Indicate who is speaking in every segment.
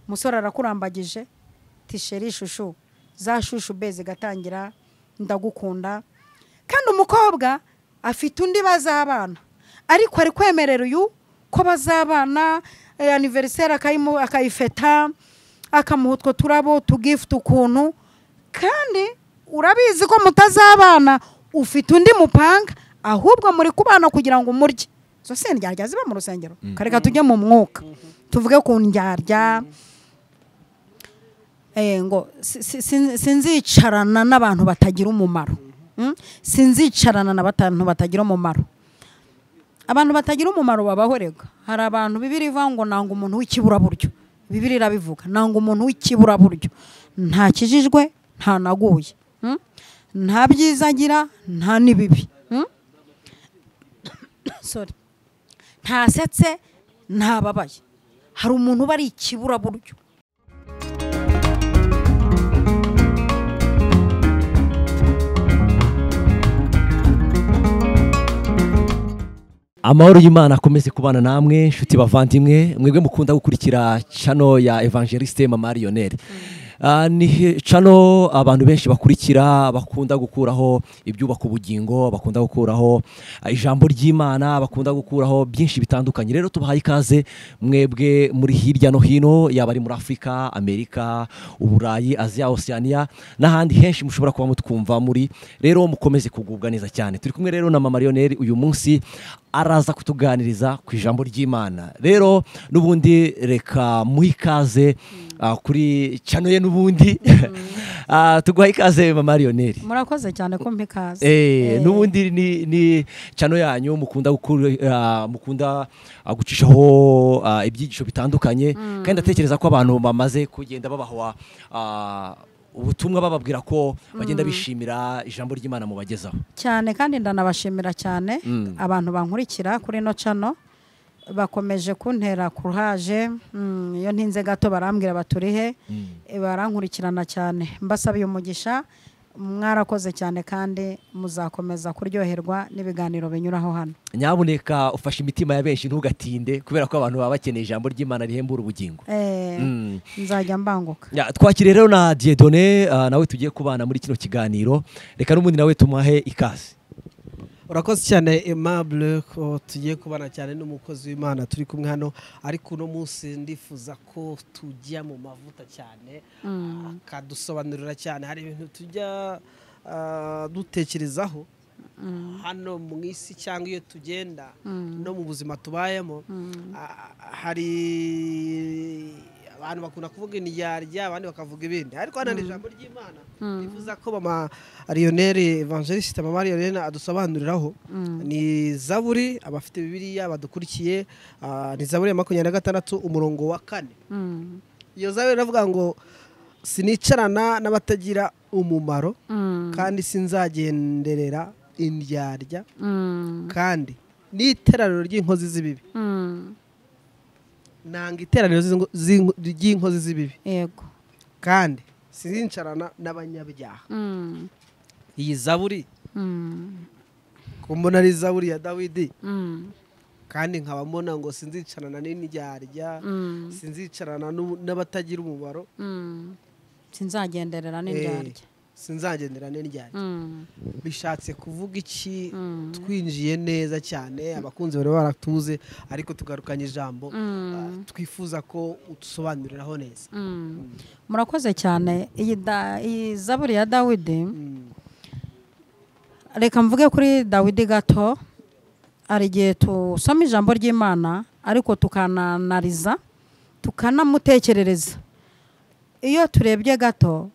Speaker 1: Umusore arakurambagije tisheri shushu za shushu beze gatangira ndagukunda. Kandi umukobwa afite undi bazabana, ariko ari kwemerera uyu ko bazabana, anniversaire akayifeta, akamuha utwo turabo tugift ukuntu, kandi urabizi ko mutazabana, ufite undi mupanga, ahubwo muri kubana kugira ngo umurye. Zo se ndyarya ziba mu rusengero. Kareka tujye mu mwuka tuvuge ku ndyarya. Ngo sinzicarana n'abantu batagira umumaro. Sinzicarana n'abantu batagira umumaro. Abantu batagira umumaro babahorega. Hari abantu Bibiri ivuga ngo nanga umuntu w'ikiburaburyo. Bibiri irabivuga, nanga umuntu w'ikiburaburyo. Nta kijijwe, nta naguye. Nta byiza agira, nta nibibi. Sorry. Ntasetse, ntababaye. Hari umuntu bari ikiburaburyo.
Speaker 2: Amahoro y'Imana akomeze kubana namwe nshuti bavandimwe, mwebwe mukunda gukurikira channel ya Evangeliste Mama Lionel. Ni channel abantu benshi bakurikira, bakunda gukuraho ibyubaka ubugingo, bakunda gukuraho ijambo ry'Imana, bakunda gukuraho byinshi bitandukanye. Rero tubahaye ikaze mwebwe muri hirya no hino, yaba ari muri Afrika, Amerika, Uburayi, Aziya, Oceania n'ahandi henshi mushobora kuba mutwumva muri. Rero mukomeze kugubwa neza cyane. Turi kumwe rero na Mama Lionel uyu munsi araza kutuganiriza ku ijambo ry'Imana. Rero nubundi reka muhe ikaze kuri channel ye nubundi. Tuguha ikaze Mama Lionel.
Speaker 1: Murakoze cyane ko mpa ikaze.
Speaker 2: Nubundi ni channel yanyu mukunda mukunda gucishaho ibyigisho bitandukanye, kandi ndatekereza ko abantu bamaze kugenda babahwa ubutumwa bababwira ko bagenda bishimira ijambo ry'Imana mubagezaho
Speaker 1: cyane. Kandi ndanabashimira cyane abantu bankurikira kuri no channel, bakomeje kuntera courage. Iyo ntinze gato barambwira baturihe, barankurikirana cyane. Mbasabiye umugisha, mwarakoze cyane kandi muzakomeza kuryoherwa n'ibiganiro binyuraho hano.
Speaker 2: Nyabuneka ufashe imitima ya benshi ntugatinde, kubera ko abantu baba bakeneye ijambo ry'Imana rihembura ubugingo.
Speaker 1: Nzajya mbanguka.
Speaker 2: Twakire rero na Dieudonné, nawe tugiye kubana muri kino kiganiro. Reka n'ubundi nawe tumuhe ikaze.
Speaker 3: Urakoze cyane Aimable ko tugiye kubana cyane n'umukozi w'Imana turi kumwe hano, ariko uno munsi ndifuza ko tujya mu mavuta cyane, akadusobanurira cyane. Hari ibintu tujya dutekerezaho hano mu isi cyangwa iyo tugenda no mu buzima tubayemo. Hari abantu bakunda kuvuga indyarya, abandi bakavuga ibindi, ariko hano ni ijambo ry'Imana. Nifuza ko Mama Lionel Evangeliste Mama Lionel adusobanuriraho. Ni Zaburi, abafite Bibiliya badukurikiye, ni Zaburi ya 26 umurongo wa 4. Iyo Zaburi iravuga ngo sinicarana n'abatagira umumaro, kandi sinzagenderera indyarya, kandi n'iteraniro ry'inkozi z'ibibi. Nanga iteraniro ry'inkozi z'ibibi.
Speaker 1: Yego.
Speaker 3: Kandi sinzicarana n'abanyabyaha. Iyi Zaburi ko mbona ari Zaburi ya Dawidi, kandi nkaba mbona ngo sinzicarana n'indyarya, sinzicarana n'abatagira umumaro,
Speaker 1: sinzagenderera n'indyarya.
Speaker 3: Sinzagendera n'indyarya. Bishatse kuvuga iki? Twinjiye neza cyane, abakunzi bari baratuze, ariko tugarukanye ijambo twifuza ko utusobanuriraho neza.
Speaker 1: Murakoze cyane. Iyi Zaburi ya Dawidi, reka mvuge kuri Dawidi gato. Hari igihe tusoma ijambo ry'Imana ariko tukananariza, tukanamutekerereza. Iyo turebye gato,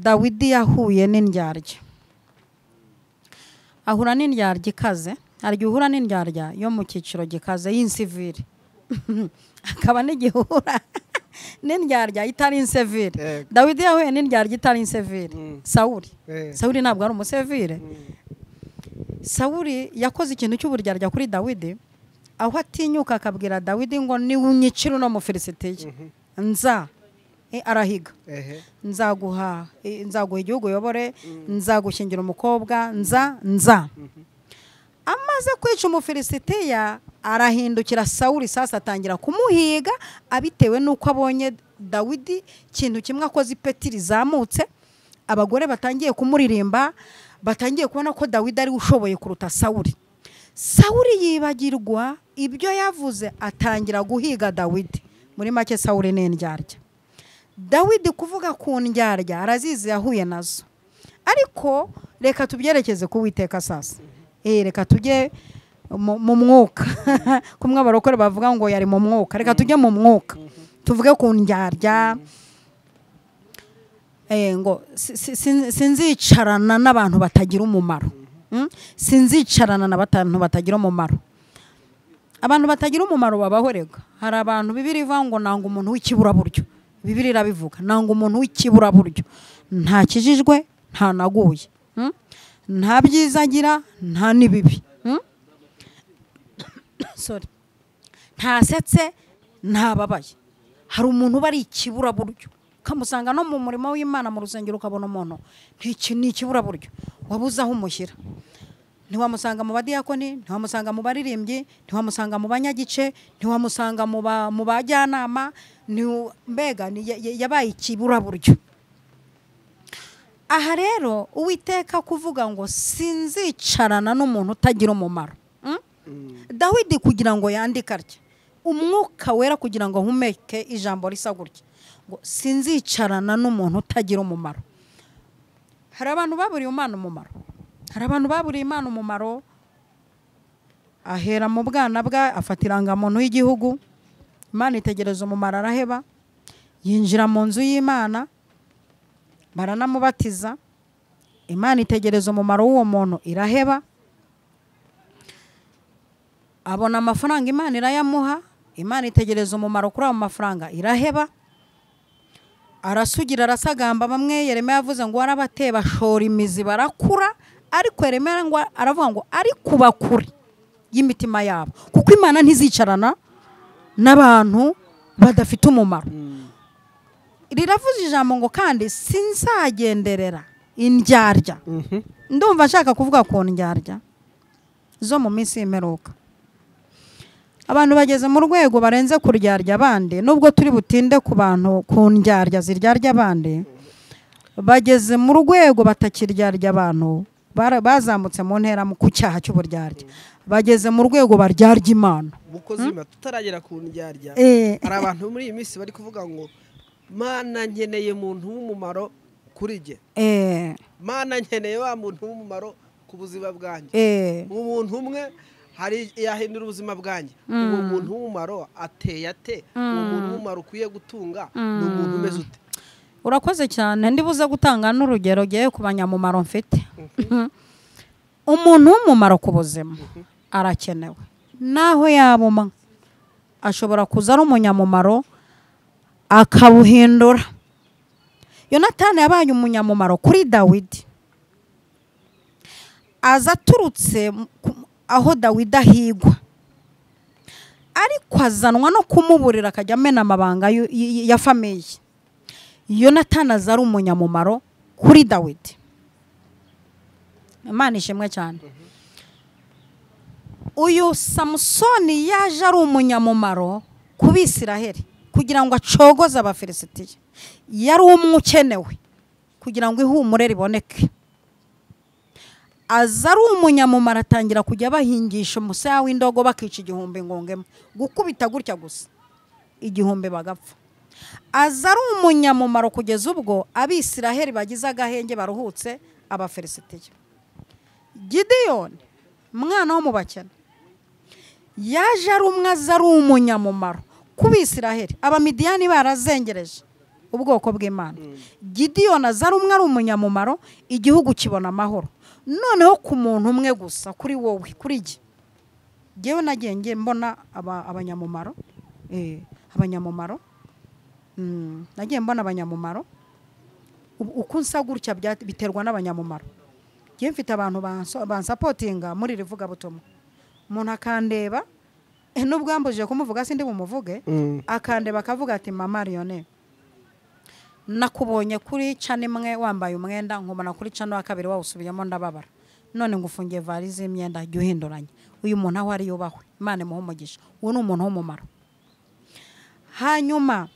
Speaker 1: Dawidi yahuye n'indyarya, ahura n'indyarya ikaze. Hari igihe uhura n'indyarya yo mu cyiciro gikaze y'insivire, akaba n'igihura n'indyarya itari insevire. Dawidi yahuye n'indyarya itari insevire. Sawuli, Sawuli ntabwo ari umusevire. Sawuli yakoze ikintu cy'uburyarya kuri Dawidi, aho atinyuka akabwira Dawidi ngo niwunyicira uno Mufilisitiya nza arahiga, nzaguha igihugu uyobore, nzagushyingira umukobwa, nza. Amaze kwica Umufilisitiya arahindukira Sawuli, sasa atangira kumuhiga abitewe n'uko abonye Dawidi ikintu kimwe akoze ipeti rizamutse, abagore batangiye kumuririmba, batangiye kubona ko Dawidi ari ushoboye kuruta Sawuli. Sawuli yibagirwa ibyo yavuze atangira guhiga Dawidi. Muri make Sawuli ni indyarya. Dawidi kuvuga ku ndyarya arazizi yahuye nazo, ariko reka tubyerekeze ku Uwiteka sasa. Reka tujye mu mwuka kumwe abarokore bavuga ngo yari mu mwuka, reka tujye mu mwuka tuvuge ku ndyarya. Ngo sinzicarana n'abantu batagira umumaro. Sinzicarana n'abantu batagira umumaro. Abantu batagira umumaro babaho rega. Hari abantu Bibiliya ivuga ngo nanga umuntu w'ikiburaburyo. Bibiliya irabivuga, nanga umuntu w'ikiburaburyo, nta kijijwe nta naguye, nta byiza agira nta n'ibibi, sorry, ntasetse ntababaye. Hari umuntu uba ari ikiburaburyo, ukamusanga no mu murimo w'Imana mu rusengero ukabona umuntu ni ikiburaburyo, wabuze aho umushyira. Ntiwamusanga mu badiyakoni, ntiwamusanga mu baririmbyi, ntiwamusanga mu banyagice, ntiwamusanga mu bajyanama, mbega yabaye ikiburaburyo. Aha rero Uwiteka kuvuga ngo sinzicarana n'umuntu utagira umumaro. Dawidi kugira ngo yandike atya, umwuka wera kugira ngo ahumeke ijambo risa gutya ngo sinzicarana n'umuntu utagira umumaro. Hari abantu baburiye Imana umumaro. Hari abantu baburiye Imana umumaro, ahera mu bwana bwa afata irangamuntu y'igihugu, Imana itegereza umumaro araheba, yinjira mu nzu y'Imana baranamubatiza, Imana itegereza umumaro w'uwo muntu iraheba, abona amafaranga Imana irayamuha, Imana itegereza umumaro kuri ayo mafaranga iraheba, arasugira arasagamba. Bamwe Yeremiya yavuze ngo warabateye bashora imizi barakura, ariko Yeremiya ngo aravuga ngo ari kubakure y'imitima yabo, kuko Imana ntizicarana n'abantu badafite umumaro. Riravuze ijambo ngo kandi sinzagenderera indyarya. Ndumva nshaka kuvuga ku ndyarya zo mu minsi y'imperuka. Abantu bageze mu rwego barenze kuryarya abandi, nubwo turi butinde ku bantu ku ndyarya ziryarya abandi, bageze mu rwego batakiryarya abantu, bazamutse mu ntera ku cyaha cy'uburyarya, bageze mu rwego baryarya Imana.
Speaker 3: Mukozi tutaragera ku ndyarya, hari abantu muri iyi minsi bari kuvuga ngo Mana nkeneye umuntu w'umumaro kuri jye, Mana nkeneye wa muntu w'umumaro ku buzima bwanjye, umuntu umwe hari yahindura ubuzima bwanjye. Uwo muntu w'umumaro ateye ate? Uwo muntu w'umumaro ukwiye gutunga ni umuntu umeze ute?
Speaker 1: Urakoze cyane, ndibuze gutanga n'urugero giye ku banyamumaro mfite. Umuntu w'umumaro ku buzima arakenewe, naho yabuma ashobora kuza ari umunyamumaro akabuhindura. Yonatani yabaye umunyamumaro kuri Dawidi, aza aturutse aho Dawidi ahigwa, ariko azanwa no kumuburira akajya amena amabanga ya famiye. Yonatani aza ari umunyamumaro kuri Dawidi. Imana ishimwe cyane. Uyu Samusoni yaje ari umunyamumaro ku Bisiraheli kugira ngo acogoze Abafilisitiya. Yari umwe ukenewe kugira ngo ihumure riboneke. Aza ari umunyamumaro atangira kujya bahingisha umusaya w'indogo bakica igihumbi ngongemo, gukubita gutya gusa igihumbi bagapfa. Aza ari umunyamumaro kugeza ubwo Abisiraheli bagize agahenge baruhutse Abafilisitiya. Gideyoni mwana wo mu bakene yaje ari umwe, aza ari umunyamumaro ku Bisiraheli. Abamidiyani barazengereje ubwoko bw'Imana. Gideyoni aza ari umwe, ari umunyamumaro, igihugu kibona amahoro. Noneho ku muntu umwe gusa, kuri wowe, kuri jye, jyewe nagiye ngiye mbona abanyamumaro, abanyamumaro, nagiye mbona abanyamumaro. Uko nsa gutya biterwa n'abanyamumaro. Jyewe mfite abantu bansapotinga muri rivugabutumwa, umuntu akandeba, nubwo yambujije kumuvuga sindi bumuvuge, akandeba akavuga ati mama Lionel, nakubonye kuri cana imwe wambaye umwenda, nkubona kuri cana wa kabiri wawusubiyemo ndababara. None ngufungiye varize y'imyenda jya uhinduranya. Uyu muntu aho ari yubahwe, Imana imuhe umugisha, uwo ni umuntu w'umumaro. Hanyuma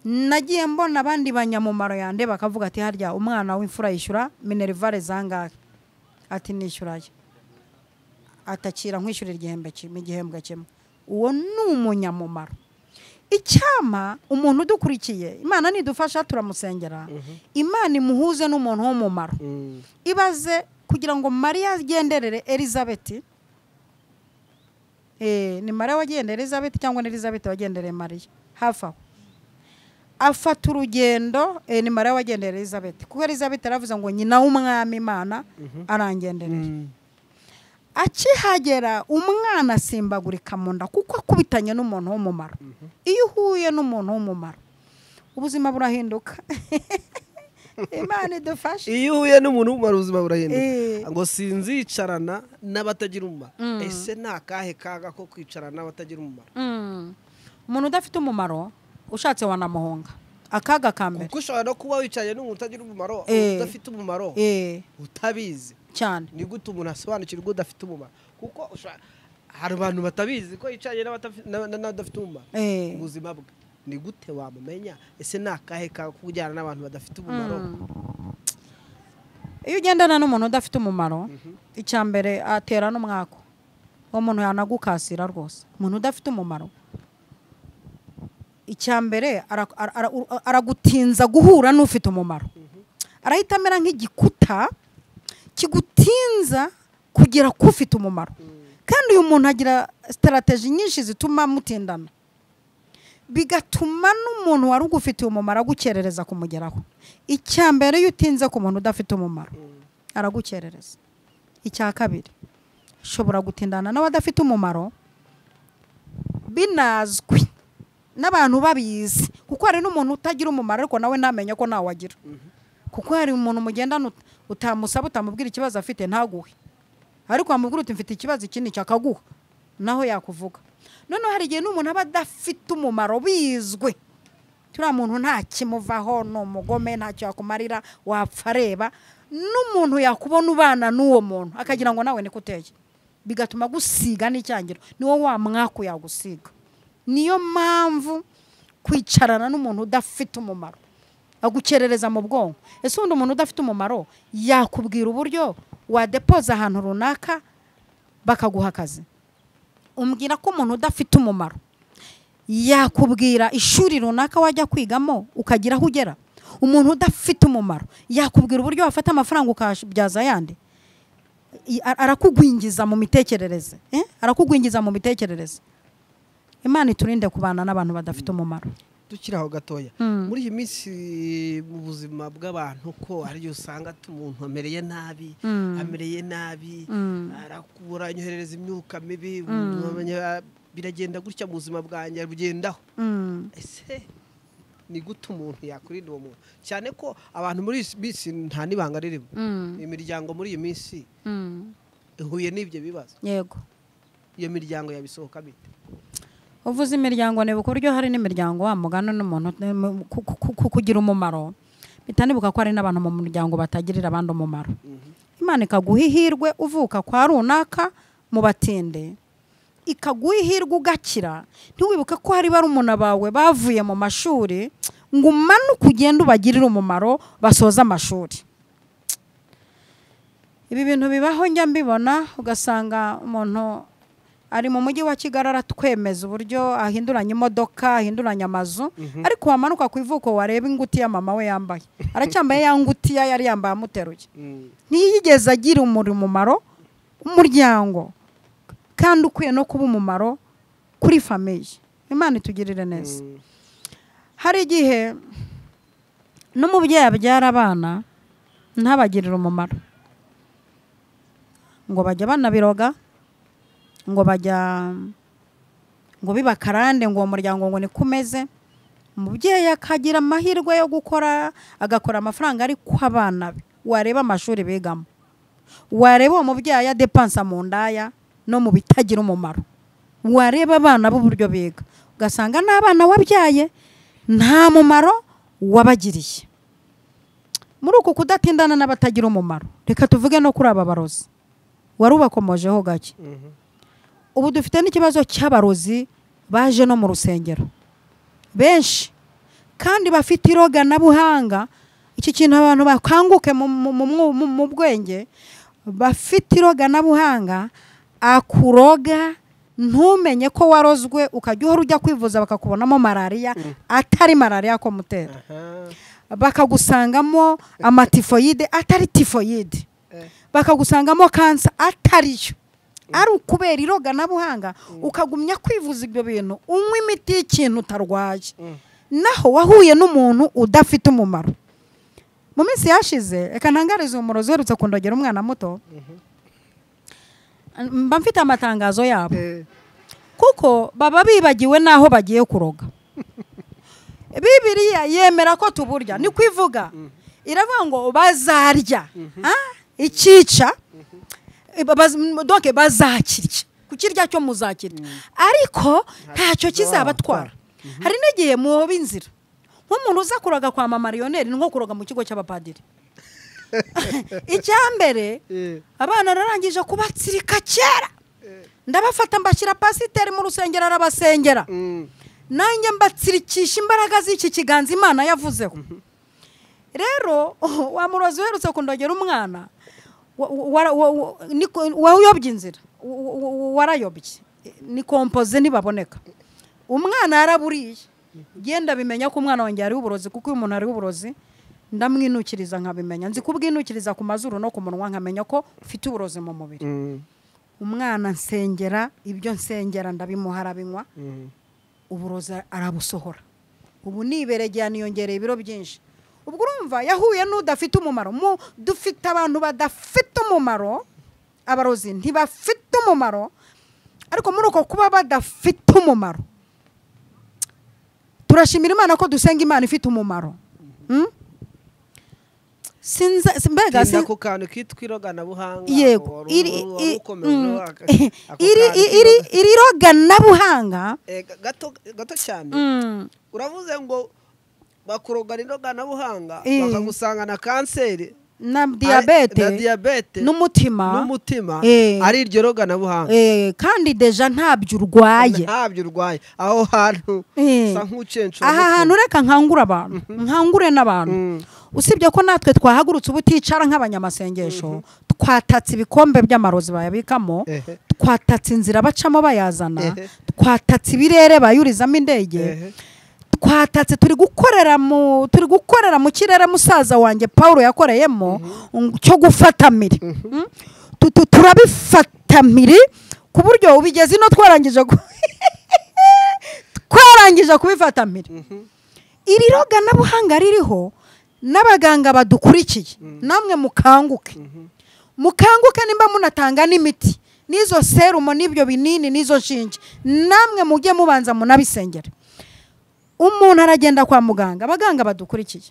Speaker 1: nagiye mbona abandi banyamumaro yande bakavuga ati harya umwana w'imfura yishyura minerivare zangahe? Ati nishyurayo. Atakira nkwishyurira igihembwe kimwe. Uwo ni umunyamumaro. Icyama umuntu udukurikiye, Imana nidufasha turamusengera, Imana imuhuze n'umuntu w'umumaro. Ibaze kugira ngo Mariya agenderere Elizabeth. Ni Mariya wagendereye Elizabeth cyangwa ni Elizabeth wagendereye Mariya? Hafi aho afata urugendo. Ni Mariya wagendereye Elizabeth, kuko Elizabeth yaravuze ngo nyina w'umwami Imana arangenderera. Akihagera umwana asimbagurika mu nda kuko akubitanye n'umuntu w'umumaro. Iyo uhuye n'umuntu w'umumaro ubuzima burahinduka. Imana idufashe.
Speaker 3: Iyo uhuye n'umuntu w'umumaro ubuzima burahinduka. Ngo sinzicarana n'abatagira umumaro. Ese ni akahe kaga ko kwicarana n'abatagira umumaro?
Speaker 1: Umuntu udafite umumaro ushatse wanamuhunga. Akaga ka mbere,
Speaker 3: kuko ushobora no kuba wicaye n'umuntu utagira umumaro, udafite umumaro, utabizi
Speaker 1: cyane.
Speaker 3: Ni gute umuntu asobanukirwa udafite umumaro? Kuko hari abantu batabizi ko yicaye n'abadafite umumaro mu buzima bwe. Ni gute wamumenya? Ese ni akahe kaga kujyana n'abantu badafite umumaro?
Speaker 1: Iyo ugendana n'umuntu udafite umumaro, icya mbere atera n'umwako. Uwo muntu yanagukasira rwose. Umuntu udafite umumaro, icya mbere aragutinza guhura n'ufite umumaro. Arahita amera nk'igikuta kigutinza kugera ku ufite umumaro. Kandi uyu muntu agira strategy nyinshi zituma mutindana, bigatuma n'umuntu wari ugufitiye umumaro agukerereza kumugeraho. Icya mbere, iyo utinze ku muntu udafite umumaro aragukerereza. Icya kabiri, ushobora gutindana n'abadafite umumaro binazwi n'abantu babizi, kuko hari n'umuntu utagira umumaro ariko nawe ntamenye ko nawe agira. Kuko hari umuntu mugendana utamusaba, utamubwira ikibazo afite ntaguhe, ariko wamubwira uti mfite ikibazo iki n'iki akaguha, naho yakuvuga. Noneho hari igihe n'umuntu aba adafite umumaro bizwi, turiya muntu nta kimuvaho, ni umugome, ntacyo yakumarira, wapfa areba. N'umuntu yakubona ubana n'uwo muntu akagira ngo nawe niko uteye, bigatuma gusiga n'icyangiro, niwo wa mwaku yagusiga. Niyo mpamvu kwicarana n'umuntu udafite umumaro agukerereza mu bwonko. Ese undi umuntu udafite umumaro yakubwira uburyo wadepoza ahantu runaka bakaguha akazi? Umbwira ko umuntu udafite umumaro yakubwira ishuri runaka wajya kwigamo ukagira aho ugera? Umuntu udafite umumaro yakubwira uburyo wafata amafaranga ukabyaza ayandi? Arakugwingiza mu mitekerereze. Arakugwingiza mu mitekerereze. Imana iturinde kubana n'abantu badafite umumaro.
Speaker 3: Tukiri aho gatoya, muri iyi minsi mu buzima bw'abantu ko hari usanga umuntu amereye nabi, arakura, anyoherereza imyuka mibi, biragenda gutya mu buzima bwanjye bugendaho. Ese ni gute umuntu yakurinda uwo muntu? Cyane ko abantu muri iyi minsi nta n'ibanga ririmo. Imiryango muri iyi minsi ihuye n'ibyo bibazo.
Speaker 1: Yego.
Speaker 3: Iyo miryango yabisohoka bite?
Speaker 1: Uvuze imiryango, nibuka uburyo hari n'imiryango wa mugana n'umuntu kugira umumaro, bitanibuka ko hari n'abantu mu muryango batagirira abandi umumaro. Imana ikaguha ihirwe uvuka kwa runaka mu batinde, ikaguha ihirwe ugakira, ntiwibuke ko hari barumuna bawe bavuye mu mashuri ngo umanuke ugende ubagirire umumaro basoza amashuri. Ibi bintu bibaho, njya mbibona, ugasanga umuntu ari mu mujyi wa Kigali aratwemeza uburyo ahinduranya imodoka, ahinduranya amazu, ariko wamanuka ku ivuko wareba ingutiya mama we yambaye, aracyambaye ya ngutiya yari yambaye amuteruye. Ntiyigeze agira umumaro umuryango, kandi ukwiye no kuba umumaro kuri famiye. Imana itugirire neza. Hari igihe n'umubyeyi abyara abana ntabagirire umumaro, ngo bajya banabiroga, ngo bajya ngo bibakarande, ngo uwo muryango ngo niko umeze. Umubyeyi akagira amahirwe yo gukora, agakora amafaranga ariko abana be wareba amashuri bigamo, wareba uwo mubyeyi adepansa mu ndaya no mu bitagira umumaro, wareba abana b'uburyo biga, ugasanga n'abana wabyaye nta mumaro wabagiriye. Muri uku kudatindana n'abatagira umumaro, reka tuvuge no kuri aba barozi. Warubakomojeho gake. Ubu dufite n'ikibazo cy'abarozi baje no mu rusengero benshi kandi bafite iroganabuhanga. Iki kintu abantu bakanguke mu bwenge, bafite iroganabuhanga, akuroga ntumenye ko warozwe, ukajya uhora ujya kwivuza bakakubonamo malariya atari malariya ko mutera, bakagusangamo amatifoyide atari tifoyide, bakagusangamo kansa atariyo, ari ukubera iroganabuhanga. Ukagumya kwivuza ibyo bintu, unywa imiti y'ikintu utarwaye, naho wahuye n'umuntu udafite umumaro. Mu minsi yashize, reka ntangarize umurozi uherutse kundogera umwana muto, mba mfite amatangazo yabo, kuko baba bibagiwe n'aho bagiye kuroga. Bibiliya yemera ko tuburya, ni kwivuga iravuga ngo bazarya ikica, donc bazakirya, kukirya cyo muzakirya, ariko ntacyo kizabatwara. Hari n'igihe muhoba inzira, nk'umuntu uza kuroga kwa mama Lionel ni nko kuroga mu kigo cy'abapadiri. Icyambere, abana narangije kubatsirika kera, ndabafata mbashyira pasiteri mu rusengero arabasengera, nanjye mbatsirikisha imbaraga z'iki kiganza Imana yavuzeho. Rero wa murozi uherutse kundogera umwana wayobye inzira, warayobye, ni kompoze ntibaboneka. Umwana yaraburiye, genda bimenya ko umwana wanjye ari uburozi, kuko uyu muntu ari uburozi ndamwinukiriza nkabimenya, nzi kubwinukiriza ku mazuru no ku munwa nkamenya ko ufite uburozi mu mubiri. Umwana nsengera ibyo nsengera ndabimuha arabinywa, uburozi arabusohora. Ubu niberegeye niyongereye ibiro byinshi. Ubwo urumva yahuye n'udafite umumaro. Dufite abantu badafite umumaro, abarozi ntibafite umumaro, ariko muri uko kuba badafite umumaro, turashimira Imana ko dusenga Imana ifite umumaro. Sinza mbega
Speaker 3: sinza ku kantu kitwa iroganabuhanga.
Speaker 1: Yego, iri iroganabuhanga
Speaker 3: gato gato cyane. Uravuze ngo bakuroga iroganabuhanga bakagusanga na kanseri
Speaker 1: na diabete n'umutima ari
Speaker 3: iryo roganabuhanga.
Speaker 1: Kandi deja ntabyo urwaye,
Speaker 3: aho hantu sa nk'ucencu.
Speaker 1: Aha hantu reka nkangura abantu, nkangure n'abantu. Usibye ko natwe twahagurutse ubuticara nk'abanyamasengesho, twatatse ibikombe by'amarozi bayabikamo, twatatse inzira bacamo bayazana, twatatse ibirere bayurizamo indege, twatatse turi gukorera mu kirere musaza wanjye Paul yakoreyemo cyo gufata miri. Turabifata miri ku buryo ubigeze ino twarangije kubifata miri. Iri roganabuhanga ririho n'abaganga badukurikiye, namwe mukanguke, mukanguke nimba munatanga n'imiti n'izo serumo n'ibyo binini n'izo nshinge, namwe mujye mubanza munabisengera. Umuntu aragenda kwa muganga, abaganga badukurikiye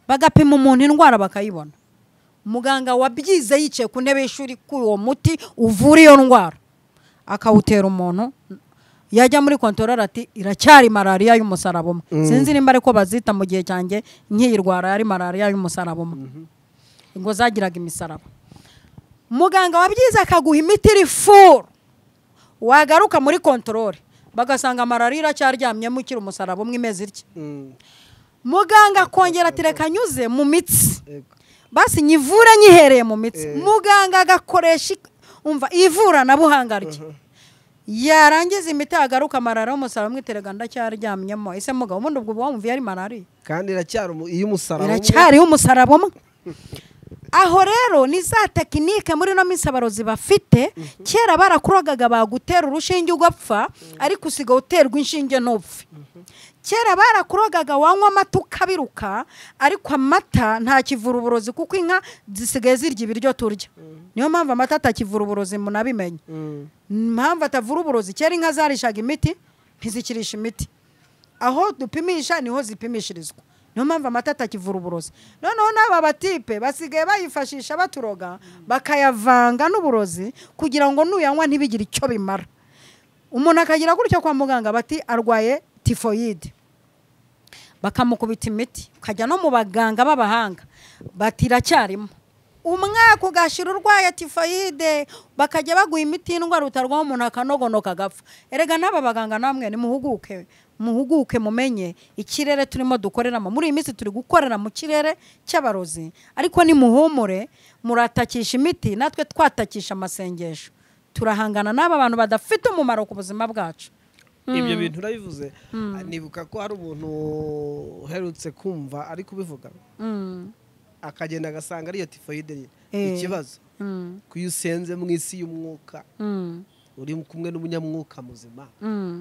Speaker 1: bagapima umuntu indwara bakayibona. Muganga wabyize yicaye ku ntebe y'ishuri kuri uwo muti uvura iyo ndwara, akawutera umuntu, yajya muri kontorora ati iracyari malariya y'umusaraba umwe. Sinzi nimba ariko bazita mu gihe cyanjye nkiyirwara yari malariya y'umusaraba umwe, ngo zagiraga imisaraba. Muganga wabyize akaguha imiti iri furu, wagaruka muri kontorore bagasanga malariya iracyaryamyemo ukiri umusaraba umwe imeze itya. Muganga akongera ati reka nyuze mu mitsi, basi nyivure nyihereye mu mitsi. Muganga agakoresha umva ivuranabuhanga rye, yarangiza imiti agaruka malariya y'umusaraba umwe iterega ndacyaryamyemo. Ese mugabo ubundi ubwo wumva yari malariya
Speaker 3: kandi iracyari iy'umusaraba umwe,
Speaker 1: iracyari iy'umusaraba umwe. Aho rero ni za tekinike muri no minsi abarozi bafite. Kera barakurogaga bagutera urushinge ugapfa, ariko usiga uterwa inshinge ntupfe. Kera barakurogaga wanywa amata ukabiruka, ariko amata ntakivura uburozi kuko inka zisigaye zirya ibiryo turya. Niyo mpamvu amata atakivura uburozi, munabimenye. Impamvu atavura uburozi, kera inka zarishaga imiti ntizikirisha imiti, aho dupimisha niho zipimishirizwa. Niyo mpamvu amata atakivura uburozi. Noneho n'aba batipe basigaye bayifashisha baturoga, bakayavanga n'uburozi kugira ngo nuyanywa ntibigire icyo bimara. Umuntu akagira gutyo kwa muganga bati arwaye tifoyide, bakamukubita imiti, ukajya no mu baganga b'abahanga bati iracyarimo. Umwaka ugashira urwaye tifoyide, bakajya baguha imiti y'indwara utarwaho, umuntu akanogonoka agapfa. Erega n'aba baganga namwe nimuhuguke, muhuguke mumenye ikirere turimo dukoreramo. Muri iyi minsi turi gukorera mu kirere cy'abarozi, ariko nimuhumure, muratakisha imiti natwe twatakisha amasengesho. Turahangana n'aba bantu badafite umumaro ku buzima bwacu.
Speaker 3: Ibyo bintu urabivuze, nibuka ko hari umuntu uherutse kumva ari kubivuga, akagenda agasanga ariyo tifoyide. Ikibazo kuyo usenze mu isi y'umwuka, uri kumwe n'umunyamwuka muzima,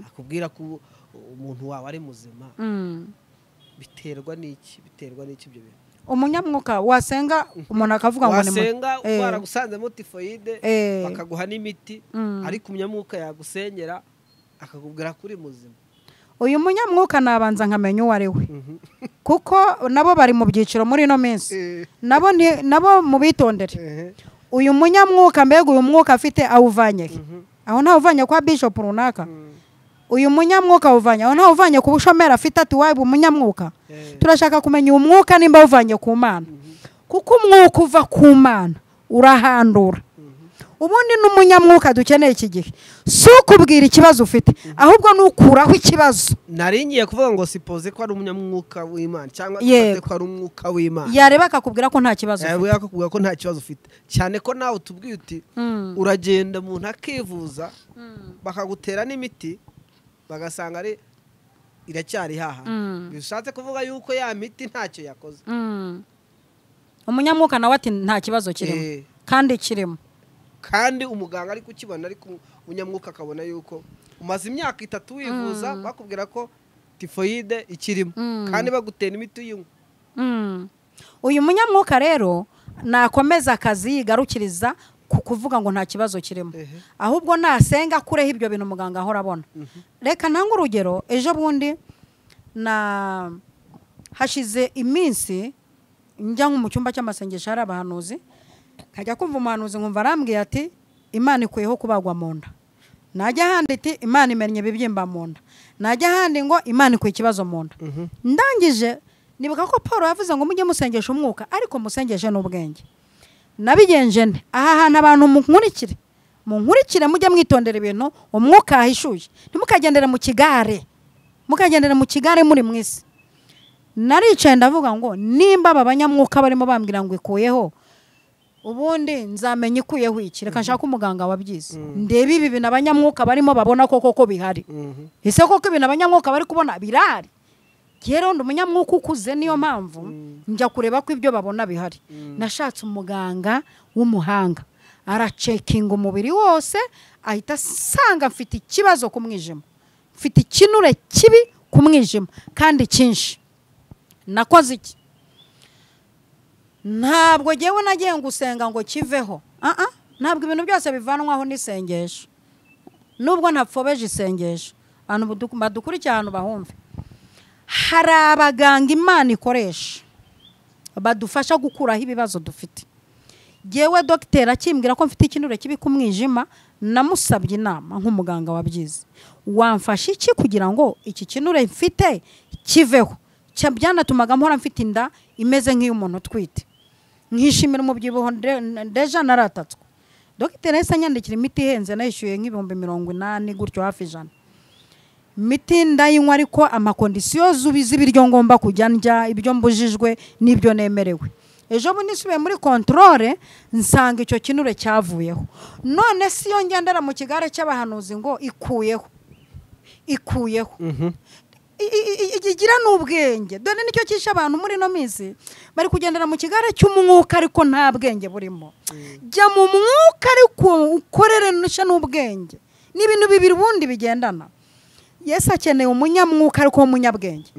Speaker 3: akubwira ko umuntu wawe ari muzima, biterwa n'iki? Biterwa n'iki ibyo bintu?
Speaker 1: Umunyamwuka wasenga umuntu akavuga ngo ni
Speaker 3: Wasenga baragusanzemo tifoyide, bakaguha n'imiti, ariko umunyamwuka yagusengera akakubwira ko uri muzima.
Speaker 1: Uyu munyamwuka nabanza nkamenya uwo ari we, kuko nabo bari mu byiciro muri ino minsi, nabo nabo mubitondere. Uyu munyamwuka, mbega uyu mwuka afite awuvanye he? Aho ntawuvanye kwa bishop runaka? Uyu munyamwuka awuvanye aho? Ntawuvanye ku bushomeri afite, ati waba umunyamwuka? Turashaka kumenya uyu mwuka nimba awuvanye ku Mana, kuko umwuka uva ku Mana urahandura. Ubundi n'umunyamwuka dukeneye iki gihe si ukubwira ikibazo ufite, ahubwo ni ukuraho ikibazo.
Speaker 3: Nari ngiye kuvuga ngo suppose ko ari umunyamwuka w'Imana, cyangwa dufate ko ari umwuka w'Imana,
Speaker 1: yareba akakubwira ko nta kibazo ufite.
Speaker 3: Yaba yakakubwira ko nta kibazo ufite, cyane ko nawe utubwiye uti uragenda umuntu akivuza, bakagutera n'imiti, bagasanga ari iracyari haha, bishatse kuvuga yuko ya miti ntacyo yakoze.
Speaker 1: Umunyamwuka nawe ati nta kibazo kirimo, kandi kirimo.
Speaker 3: Kandi umuganga ari kukibona, ariko umunyamwuka akabona yuko umaze imyaka 3 wivuza, bakubwira ko tifoyide ikirimo, kandi bagutera imiti uyinywa.
Speaker 1: Uyu munyamwuka rero nakomeza akazi yigarukiriza ku kuvuga ngo nta kibazo kirimo, ahubwo nasenga akureho ibyo bintu muganga ahora abona. Reka ntange urugero. Ejo bundi na hashize iminsi njya nko mu cyumba cy'amasengesho, hari abahanuzi, nkajya kumva umuhanuzi nkumva arambwiye ati Imana ikuyeho kubagwa mu nda, najya ahandi iti Imana imennye ibibyimba mu nda, najya ahandi ngo Imana ikuye ikibazo mu nda. Ndangije nibuka ko Paul yavuze ngo mujye musengesha umwuka, ariko musengeshe n'ubwenge. Nabigenje nte? Aha hantu abantu munkurikire, munkurikire, mujye mwitondera ibintu umwuka yahishuye, ntimukagendere mu kigare, mukagendera mu kigare muri mu isi. Naricaye ndavuga ngo nimba aba banyamwuka barimo bambwira ngo ikuyeho, ubundi nzamenya ikuyeho iki? Reka nshake umuganga wabyize, ndebe ibi bintu abanyamwuka barimo babona ko koko bihari. Ese koko ibintu abanyamwuka bari kubona birahari? Rero ndi umunyamwuka ukuze, niyo mpamvu njya kureba ko ibyo babona bihari. Nashatse umuganga w'umuhanga, aracekinga umubiri wose, ahita asanga mfite ikibazo ku mwijima, mfite ikinure kibi ku mwijima kandi cyinshi. Nakoze iki? Ntabwo ngewe nagiye gusenga ngo kiveho. Ah ah, ntabwo ibintu byose bivanwaho n'isengesho, nubwo ntapfobeje isengesho. Abantu badukurikiye ahantu bahumve, hari abaganga Imana ikoresha badufasha gukuraho ibibazo dufite. Ngewe dogiteri akimbwira ko mfite ikinure kibi ku mwijima, namusabye inama nk'umuganga wabyize: wamfasha iki kugira ngo iki kinure mfite kiveho? Byanatumaga mpora mfite inda imeze nk'iy'umuntu utwite, nkishimira umubyibuho, déjà naratatswe. Dogiteri yahise anyandikira imiti ihenze, nayishyuye nk'80,000 gutyo, hafi 100. Imiti ndayinywa, ariko ama conditions z'ibiryo ngomba kujya ndya, ibyo mbujijwe n'ibyo nemerewe. Ejo bundi nsubiye muri contrôle, nsanga icyo kinure cyavuyeho. None si yo ngendera mu kigare cy'abahanuzi ngo ikuyeho, ikuyeho, igira n'ubwenge. Dore nicyo cyishe abantu muri ino minsi, bari kugendera mu kigare cy'umwuka ariko nta bwenge burimo. Jya mu mwuka ariko ukorere n'ubwenge, ni ibintu bibiri ubundi bigendana. Yesu akeneye umunyamwuka ariko w'umunyabwenge.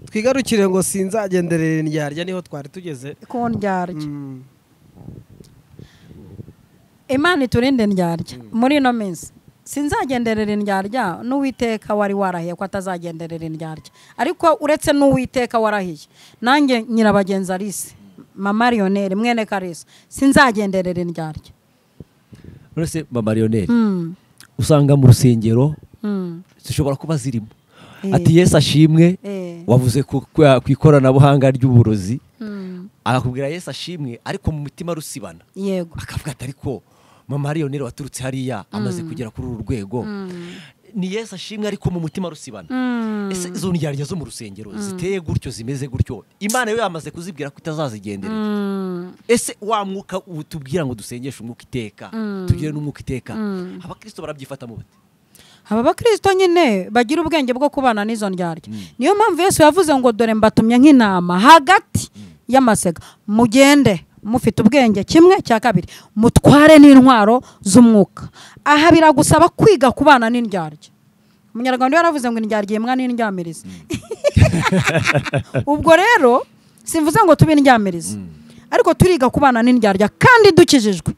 Speaker 3: Twigarukire ngo sinzagenderera indyarya, niho twari tugeze.
Speaker 1: Ku ndyarya. Imana iturinde indyarya muri ino minsi. Sinzagenderera indyarya, n'Uwiteka wari warahiye ko atazagenderera indyarya, ariko uretse n'Uwiteka warahiye, nanjye Nyirabagenzi Alice, mama Lionel, mwene Karisa, sinzagenderera indyarya.
Speaker 2: None se mama Lionel, usanga mu rusengero zishobora kuba zirimo, ati Yesu ashimwe, wavuze ku ikoranabuhanga ry'uburozi. Akakubwira Yesu ashimwe ariko mu mutima rusibana.
Speaker 1: Yego.
Speaker 2: Akavuga ati ariko mama Lionel waturutse hariya amaze kugera kuri uru rwego. Ni Yesu ashimwe ariko mu mutima rusibana. Ese izo ndyarya zo mu rusengero ziteye gutyo zimeze gutyo, Imana yo yamaze kuzibwira ko itazazigenderera. Ese wa mwuka utubwira ngo dusengeshe umwuka iteka, tugire n'umwuka iteka, abakristo barabyifata mu bate?
Speaker 1: Aba bakristo nyine bagira ubwenge bwo kubana n'izo ndyarya. Niyo mpamvu Yesu yavuze ngo dore mbatumye nk'intama hagati y'amasega, mugende mufite ubwenge kimwe cya kabiri, mutware n'intwaro z'umwuka. Aha biragusaba kwiga kubana n'indyarya. Umunyarwanda yaravuze ngo indyarya imbwa n'indyamirizi. Ubwo rero simvuze ngo tube indyamirizi, ariko turiga kubana n'indyarya kandi dukijijwe.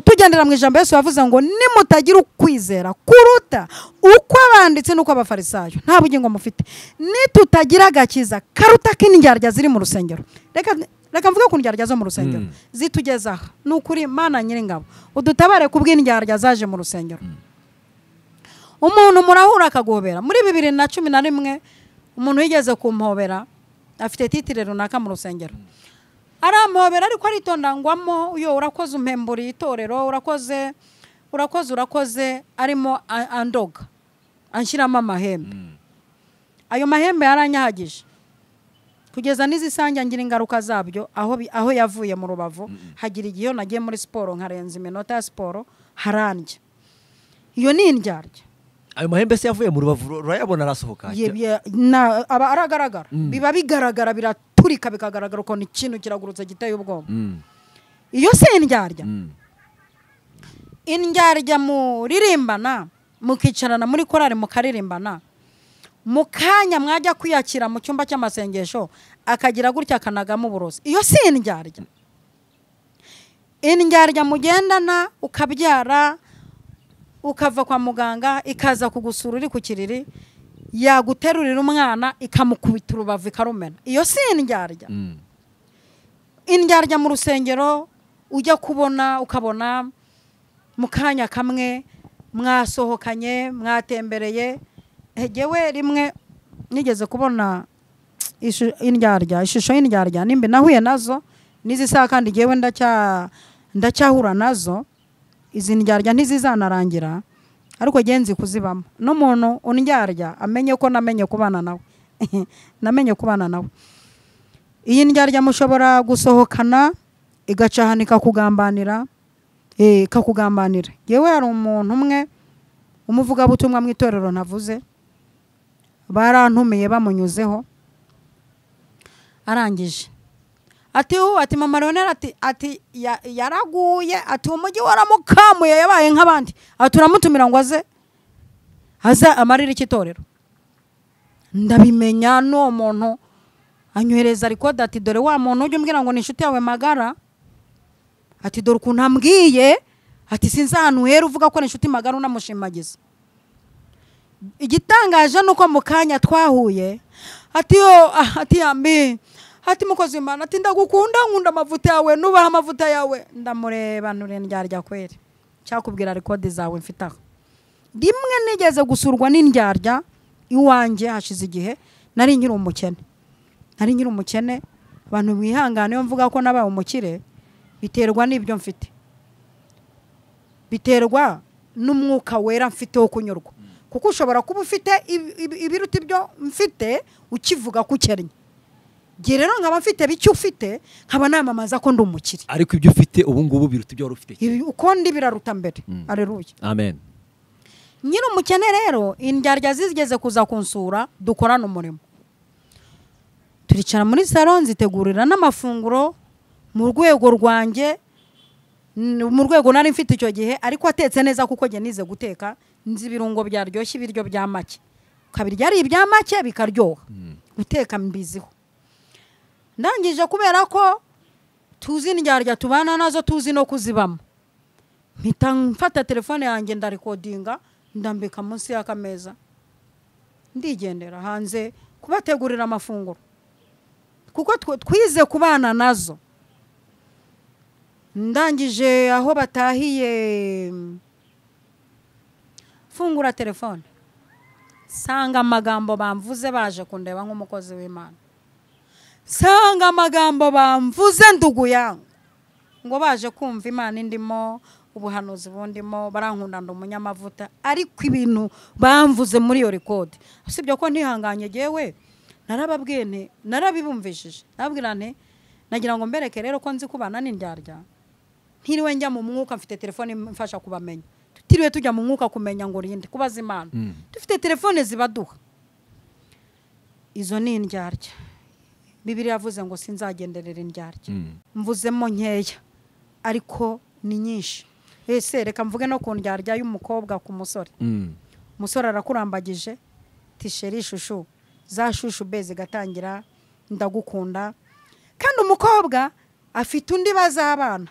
Speaker 1: Tugendera mu ijambo Yesu yavuze ngo nimutagira ukwizera kuruta uko abanditsi n'uko abafarisayo nta bugingo mufite. Nitutagira agakiza karuta k'indyarya ziri mu rusengero. Reka mvuge ku ndyarya zo mu rusengero zitugeza aha. Ni ukuri Mana Nyiringabo udutabare ku bw'indyarya zaje mu rusengero. Umuntu murahura akagobera. Muri 2011 umuntu yigeze kumpobera afite titire runaka mu rusengero. Arampobera ariko aritonda ngwamo, uyo urakoze umpemburiye itorero, urakoze urakoze urakoze, arimo andoga anshyiramo amahembe. Ayo mahembe yaranyahagije kugeza n'izisange ngira ingaruka zabyo. Aho yavuye mu rubavu hagira igihe nagiye muri siporo nkarenza iminota ya siporo harandya. Iyo ni indyarya.
Speaker 2: Ayo mahembe se yavuye mu rubavu urayabona arasohoka?
Speaker 1: Aba aragaragara, biba bigaragara, biraturika bikagaragara ukuntu ikintu kiragurutse giteye ubwoba. Iyo se indyarya. Indyarya muririmbana, mukicarana muri korari mukaririmbana, mu kanya mwajya kwiyakira mu cyumba cy'amasengesho akagira gutya akanagamo uburozi. Iyo si indyarya. Indyarya mugendana ukabyara ukava kwa muganga ikaza kugusura uri ku kiriri, yaguterurira umwana ikamukubita urubavu ikarumena. Iyo si indyarya. Indyarya mu rusengero ujya kubona ukabona mu kanya kamwe mwasohokanye mwatembereye. Hegewe rimwe nigeze kubona indyarya, ishusho y'indyarya nimbe nahuye nazo n'izi saha kandi jewe ndacyahura nazo. Izi ndyarya ntizizanarangira ariko genzi kuzibamo. N'umuntu undyarya amenye ko namenye kubana nawe. Namenye kubana nawe. Iyi ndyarya mushobora gusohokana igacahanika kugambanira, ikakugambanira. Yewe hari umuntu umwe umuvuga butumwa mu itorero ntavuze, barantumiye bamunyuzeho arangije ati ati mama Lionel ati yaraguye, ati umujyi waramukamuye yabaye nk'abandi, ati turamutumira ngo aze amarira ikitorero. Ndabimenya n'uwo muntu anyohereza record ati dore wa muntu ujye umbwira ngo ni inshuti yawe magara, ati dore ukuntu ambwiye, ati sinzi ahantu hera uvuga ko ni inshuti magara unamushimagiza. Igitangaje nuko mu kanya twahuye ati yo ati yambi ati mukozi Imana ati ndagukunda nkunda amavuta yawe nubaha amavuta yawe. Ndamureba nure ndyarya kweri, cyakubwira record zawe mfite aho. Rimwe nigeze gusurwa n'indyarya iwanjye hashize igihe, nari nkiri umukene. Nari nkiri umukene, abantu bihangane mvuga ko nabaye umukire biterwa n'ibyo mfite, biterwa n'umwuka wera mfite wo kunyurwa. Kuko ushobora kuba ufite ibiruta ibyo mfite ukivuga ko ukennye. Gihe rero nkaba mfite bicyo ufite nkaba namamaza ko ndi umukire.
Speaker 2: Ariko ibyo ufite ubu ngubu biruta ibyo wari ufite.
Speaker 1: Uko ndi biraruta mbere. Haleluya.
Speaker 2: Amen.
Speaker 1: Nyiri umukene rero indyarya zigeze kuza kunsura dukorana umurimo. Turicara muri salon nzitegurira n'amafunguro mu rwego rwanjye, mu rwego nari mfite icyo gihe, ariko atetse neza kuko njye nize guteka, nzi ibirungo byaryoshye ibiryo bya make. Kabirya ari ibya make bikaryoha. Guteka mbiziho. Ndangije kubera ko tuzi indyarya tubana nazo tuzi no kuzibamo, mpita mfata telefone yanjye ndarekodinga ndambika munsi y'akameza ndigendera hanze kubategurira amafunguro, kuko twize kubana nazo. Ndangije aho batahiye fungura telefone sanga amagambo bamvuze baje kundeba nk'umukozi w'Imana. Sanga amagambo bamvuze ndugu yangu ngo baje kumva Imana indimo, ubuhanuzi bundimo, barankunda ndi umunyamavuta, ariko ibintu bamvuze muri iyo record usibye ko ntihanganye jewe narababwiye nti narabibumvishije, nababwira nti nagira ngo mbereke rero ko nzi kubana n'indyarya, ntiriwe njya mu mwuka, mfite telefone mfasha kubamenya, tutiriwe tujya mu mwuka kumenya ngo rinde kubaza Imana, dufite telefone zibaduha. Izo ni indyarya. Bibiliya yavuze ngo sinzagenderera indyarya. Mvuzemo nkeya ariko ni nyinshi. Ese reka mvuge no ku ndyarya y'umukobwa ku musore. Umusore arakurambagije tisheri shushu za shushu be zigatangira ndagukunda, kandi umukobwa afite undi bazabana,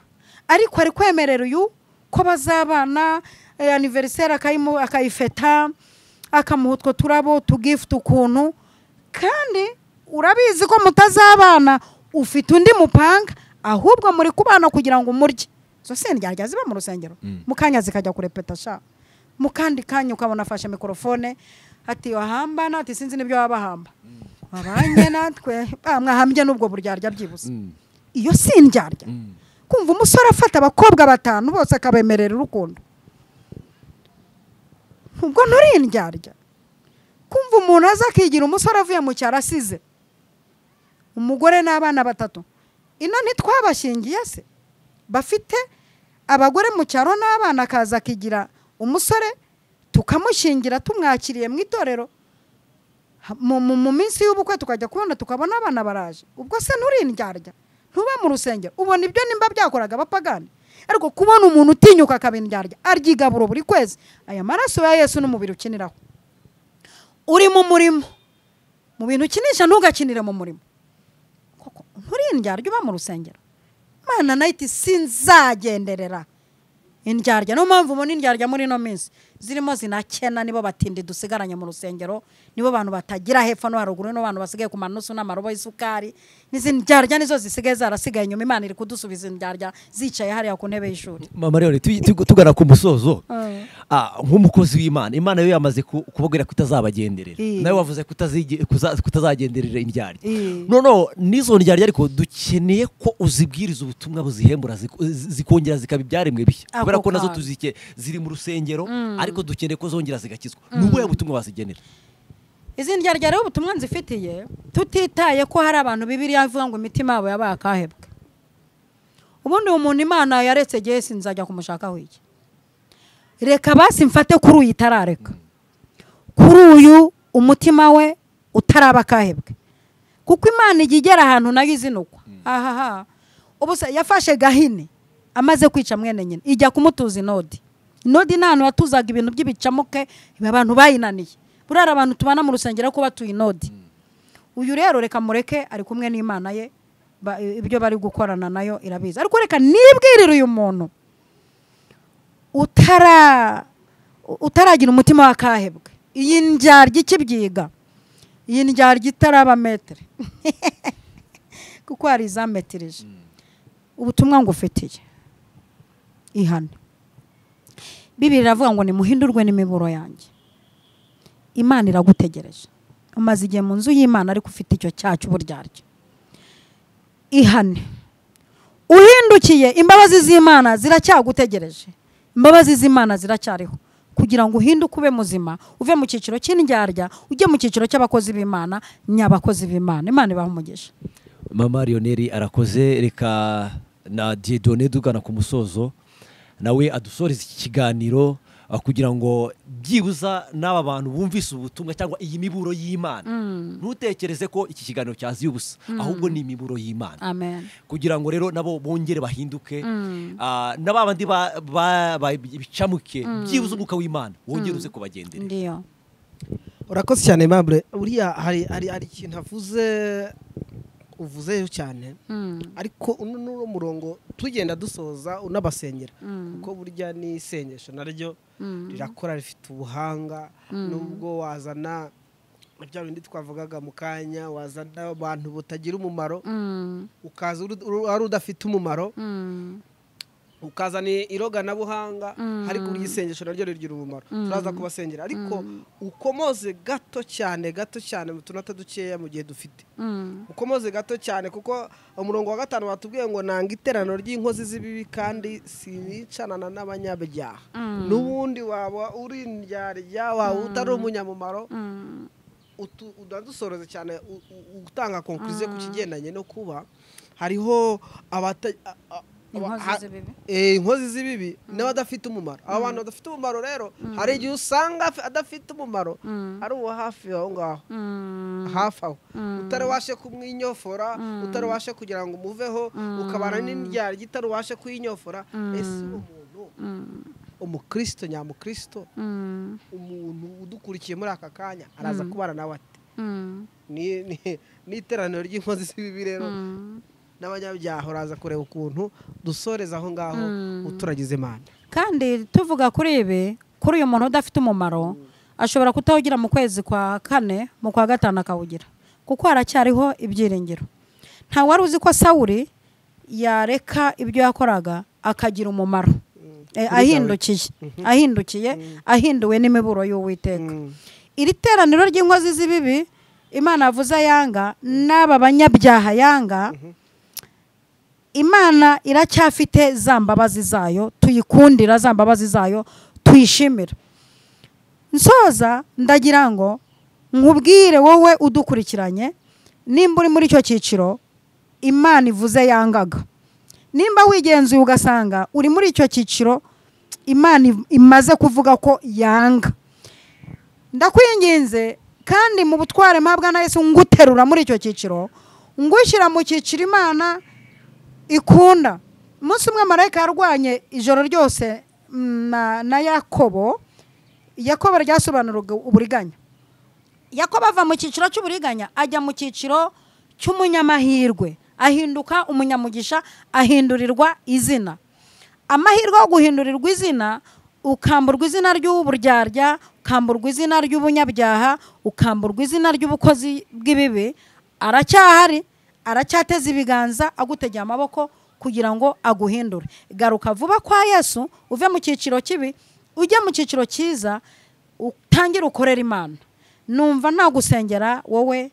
Speaker 1: ariko ari kwemerera uyu ko bazabana, anniversaire akayifeta, akamuha utwo turabo tugift ukuntu, kandi urabizi ko mutazabana, ufite undi mupanga, ahubwo muri kubana kugira ngo umurye. Zo se ndyarya ziba mu rusengero, mukanya zikajya kurepeta sha, mukandi kanya ukabona afashe mikrofone ati wahamba nati sinzi nibyo wabahamba wabanye natwe mwahambye nubwo buryarya byibuse. Iyo si indyarya. Kumva umusore afata abakobwa batanu bose akabemerera urukundo, ubwo nturi indyarya. Kumva umuntu aza akigira umusore avuye mu cyaro asize umugore n'abana batatu, ino ntitwabashingiye se bafite abagore mu cyaro n'abana, akaza akigira umusore tukamushingira tumwakiriye mu itorero, mu minsi y'ubukwe tukajya kubona tukabona abana baraje, ubwo se nturi indyarya, ntuba mu rusengero ubona ibyo nimba byakoraga abapagani. Ariko kubona umuntu utinyuka akaba indyarya aryigaburo buri kwezi, aya maraso ya Yesu n'umubiri ukiniraho. Uri mu murimo, mu bintu ukinisha ntugakinire mu murimo, koko nturi indyarya uba mu rusengero. Imana nayo iti sinzagenderera indyarya. Niyo mpamvu ubona indyarya muri ino minsi zirimo zinakena, nibo batindi dusigaranye mu rusengero, nibo bantu batagira hepfo no haruguru, nibo bantu basigaye ku manusu n'amarobo y'isukari. N'izindi ndyarya nizo zisigaye zarasigaye inyuma. Imana iri kudusubiza indyarya zicaye hariya ku ntebe y'ishuri.
Speaker 2: Mama rero tugana ku musozo, nk'umukozi w'Imana, Imana yo yamaze kubabwira kutazabagenderera, nawe wavuze kutazagenderera indyarya. Noneho n'izo ndyarya ariko dukeneye ko uzibwiriza ubutumwa buzihembura zikongera zikaba ibyaremwe bishya, kubera ko nazo tuzike ziri mu rusengero, ariko dukeneye ko zongera zigakizwa. Nubuhe butumwa wazigenera?
Speaker 1: Izi ndyarya rero ubutumwa nzifitiye, tutitaye ko hari abantu Bibiliya ivuga ngo imitima yabo yabaye akahebwe. Ubundi umuntu Imana yaretse gihe sinzajya kumushakaho iki. Reka basi mfate kuri uyu itarareka, kuri uyu umutima we utaraba akahebwe, kuko Imana ijya igera ahantu nayo izinukwa. Ahaha, ubu se yafashe Gahini amaze kwica mwene nyina, ijya kumutuza inodi. Inodi ni ahantu yatuzaga ibintu by'ibicamuke, abantu bayinaniye. Burara abantu tubana mu rusengero ko batuye inodi. Uyu rero reka mureke ari kumwe n'Imana ye, ibyo bari gukorana nayo irabizi. Ariko reka nibwirire uyu muntu utaragira umutima wakahebwe, iyi ndyarya ikibyiga, iyi ndyarya itaraba metere kuko hari izametereje. Ubutumwa ngufitiye ihane. Bibiliya iravuga ngo nimuhindurwe n'imiburo yanjye. Imana iragutegereje. Umaze igihe mu nzu y'Imana ariko ufite icyo cyacu uburyarya. Ihane. Uhindukiye, imbabazi z'Imana ziracyagutegereje. Imbabazi z'Imana ziracyariho kugira ngo uhinduke ube muzima, uve mu cyiciro cy'indyarya ujye mu cyiciro cy'abakozi b'Imana, nyabakozi b'Imana. Imana ibahe umugisha.
Speaker 2: Mama Lionel arakoze. Reka na Dieudonné dugana ku musozo nawe adusoreze iki kiganiro, kugira ngo byibuza n'aba bantu bumvise ubutumwa cyangwa iyi miburo y'Imana. Ntutekereze ko iki kiganiro cyaziye ubusa, ahubwo ni imiburo y'Imana.
Speaker 1: Amen.
Speaker 2: Kugira ngo rero nabo bongere bahinduke, n'abandi bicamuke, byibuza umwuka w'Imana wongere uze kubagendera.
Speaker 1: Ndiyo.
Speaker 3: Urakoze cyane Mabure. Uriya hari ikintu avuze uvuzeyo cyane, ariko uno n'uno murongo tugenda dusoza unabasengera, kuko burya ni isengesho naryo rirakora, rifite ubuhanga. Nubwo wazana bya bindi twavugaga mu kanya, wazana abantu butagira umumaro, ukaza ari udafite umumaro, Ukazana iroganabuhanga, ariko burya isengesho naryo rigira umumaro. Turaza kubasengera, ariko ukomoze gato cyane, gato cyane mu tunota dukeya mu gihe dufite. Ukomoze gato cyane, kuko umurongo wa 5 watubwiye ngo nanga iteraniro ry'inkozi z'ibibi kandi sinicanana n'abanyabyaha. N'ubundi waba uri indyarya, waba utari umunyamumaro, udadusoroze cyane utanga conclusion ku kigendanye no kuba hariho inkozi z'ibibi n'abadafite umumaro. Abo bantu badafite umumaro rero, hari igihe usanga adafite umumaro ari uwo hafi aho ngaho, hafi aho utari washe kumwinyofora, utari washe kugira ngo umuveho, ukabana n'indyarya itari washe kuyinyofora. Ese uwo muntu umukristo nyamukristo, umuntu udukurikiye muri aka kanya araza kubana nawe ate? Ni iteraniro ry'inkozi z'ibibi rero n'abanyabyaha, uraza kureba ukuntu dusoreza aho ngaho uturagize Imana.
Speaker 1: Kandi tuvuga kuri ibi, kuri uyu muntu udafite umumaro, ashobora kutawugira mu kwezi kwa 4, mu kwa 5 akawugira, kuko haracyariho ibyiringiro. Nta wari uzi ko Sawuli yareka ibyo yakoraga akagira umumaro, ahindukiye, ahinduwe n'imiburo y'Uwiteka. Iri teraniro ry'inkozi z'ibibi Imana avuze yanga, n'aba banyabyaha yanga, Imana iracyafite za mbabazi zayo, tuyikundira za mbabazi zayo, tuyishimira. Nsoza ndagira ngo nkubwire wowe udukurikiranye, nimba uri muri icyo cyiciro Imana ivuze yangaga, nimba wigenzuye ugasanga uri muri icyo cyiciro Imana imaze kuvuga ko yanga, ndakwinginze kandi mu butware mpabwa na Yesu nguterura muri icyo cyiciro, ngushyira mu cyiciro Imana ikunda. Umunsi umwe marayika yarwanye ijoro ryose na Yakobo. Yakobo ryasobanuraga uburiganya. Yakobo ava mu cyiciro cy'uburiganya ajya mu cyiciro cy'umunyamahirwe, ahinduka umunyamugisha, ahindurirwa izina. Amahirwe yo guhindurirwa izina, ukamburwa izina ry'uburyarya, ukamburwa izina ry'ubunyabyaha, ukamburwa izina ry'ubukozi bw'ibibi, aracyahari, aracyateza ibiganza, agutegeye amaboko kugira ngo aguhindure. Garuka vuba kwa Yesu, uve mu cyiciro kibi ujye mu cyiciro cyiza, utangire ukorera Imana. Numva nagusengera wowe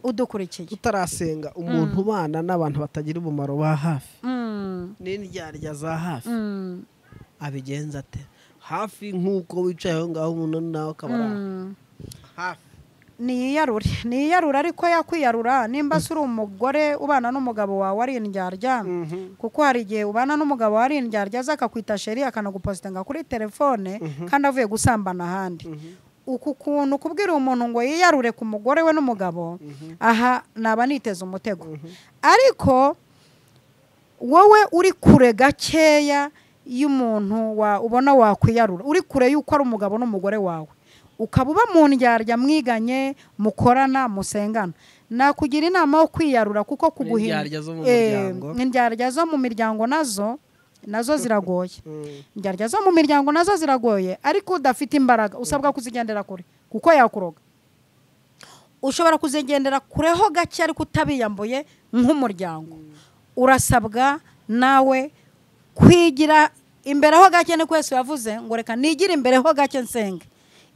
Speaker 1: udukurikiye.
Speaker 3: Utarasenga, umuntu ubana n'abantu batagira umumaro ba hafi, n'indyarya za hafi, abigenza ate? Hafi nk'uko wicaye aho ngaho umuntu nawe akaba hafi.
Speaker 1: Niyarure, niyarure, ariko yakwiyarura nimba se uri umugore ubana n'umugabo wawe ari indyarya, kuko hari igihe ubana n'umugabo wawe ari indyarya aza akakwita sheri, akanagupositinga kuri telefone kandi avuye gusambana ahandi. Uku kuntu kubwira umuntu ngo yiyarure ku mugore we n'umugabo, aha naba niteze umutego. Ariko wowe uri kure gakeya y'umuntu ubona wakwiyarura, uri kure y'uko ari umugabo n'umugore wawe, ukaba uba mu ndyarya mwiganye, mukorana, musengana, nakugira inama yo kwiyarura, kuko kuguhinda indyarya zo mu miryango nazo ziragoye. Indyarya zo mu miryango nazo ziragoye, ariko udafite imbaraga usabwa kuzigendera kure, kuko yakuroga. Ushobora kuzigendera kureho gake ariko utabiyambuye nk'umuryango. Urasabwa nawe kwigira imbere ho gake, niko Yesu yavuze ngo reka nigire imbere ho gake nsenge.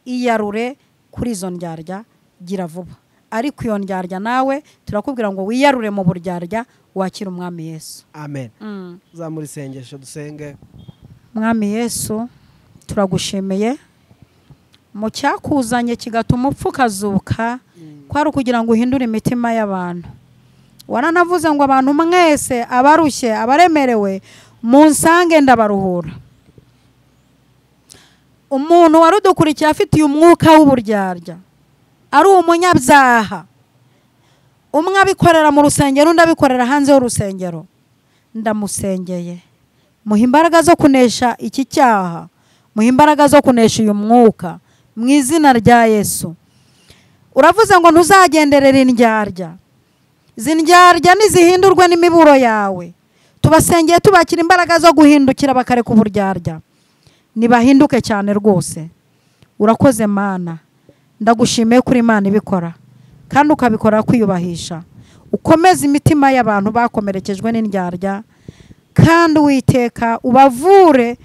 Speaker 1: Iyarure kuri izo ndyarya, gira vuba. Ariko iyo ndyarya nawe turakubwira ngo wiyarure mu buryarya, wakire Umwami Yesu.
Speaker 3: Amen. Zamura isengesho dusenge.
Speaker 1: Mwami Yesu, turagushimiye mu cyakuzanye kigatuma upfa ukazuka, kwari ukugira ngo uhindure imitima y'abantu. Waranavuze ngo abantu mwese abarushye, abaremerewe, munsange ndabaruhura. Umuntu warudukurikiye afite uyu mwuka w'uburyarya, ari umunyabyaha, umwe abikorera mu rusengero undi abikorera hanze y'urusengero, ndamusengeye muha imbaraga zo kunesha iki cyaha, muha imbaraga zo kunesha uyu mwuka mu izina rya Yesu. Uravuze ngo ntuzagenderera indyarya, izi ndyarya nizihindurwe n'imiburo yawe. Tubasengeye tubakira imbaraga zo guhindukira bakareka uburyarya, nibahinduke cyane rwose. Urakoze Mana, ndagushimiye kuri Imana ibikora kandi ukabikora kwiyubahisha. Ukomeze imitima y'abantu bakomerekejwe n'indyarya, Kandi Uwiteka ubavure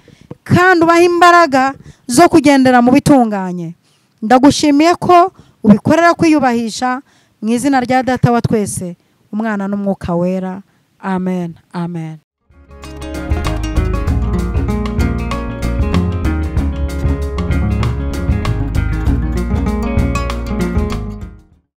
Speaker 1: kandi ubahe imbaraga zo kugendera mu bitunganye. Ndagushimiye ko ubikorera kwiyubahisha mu izina rya Data wa twese, Umwana n'Umwuka Wera. Amen, amen.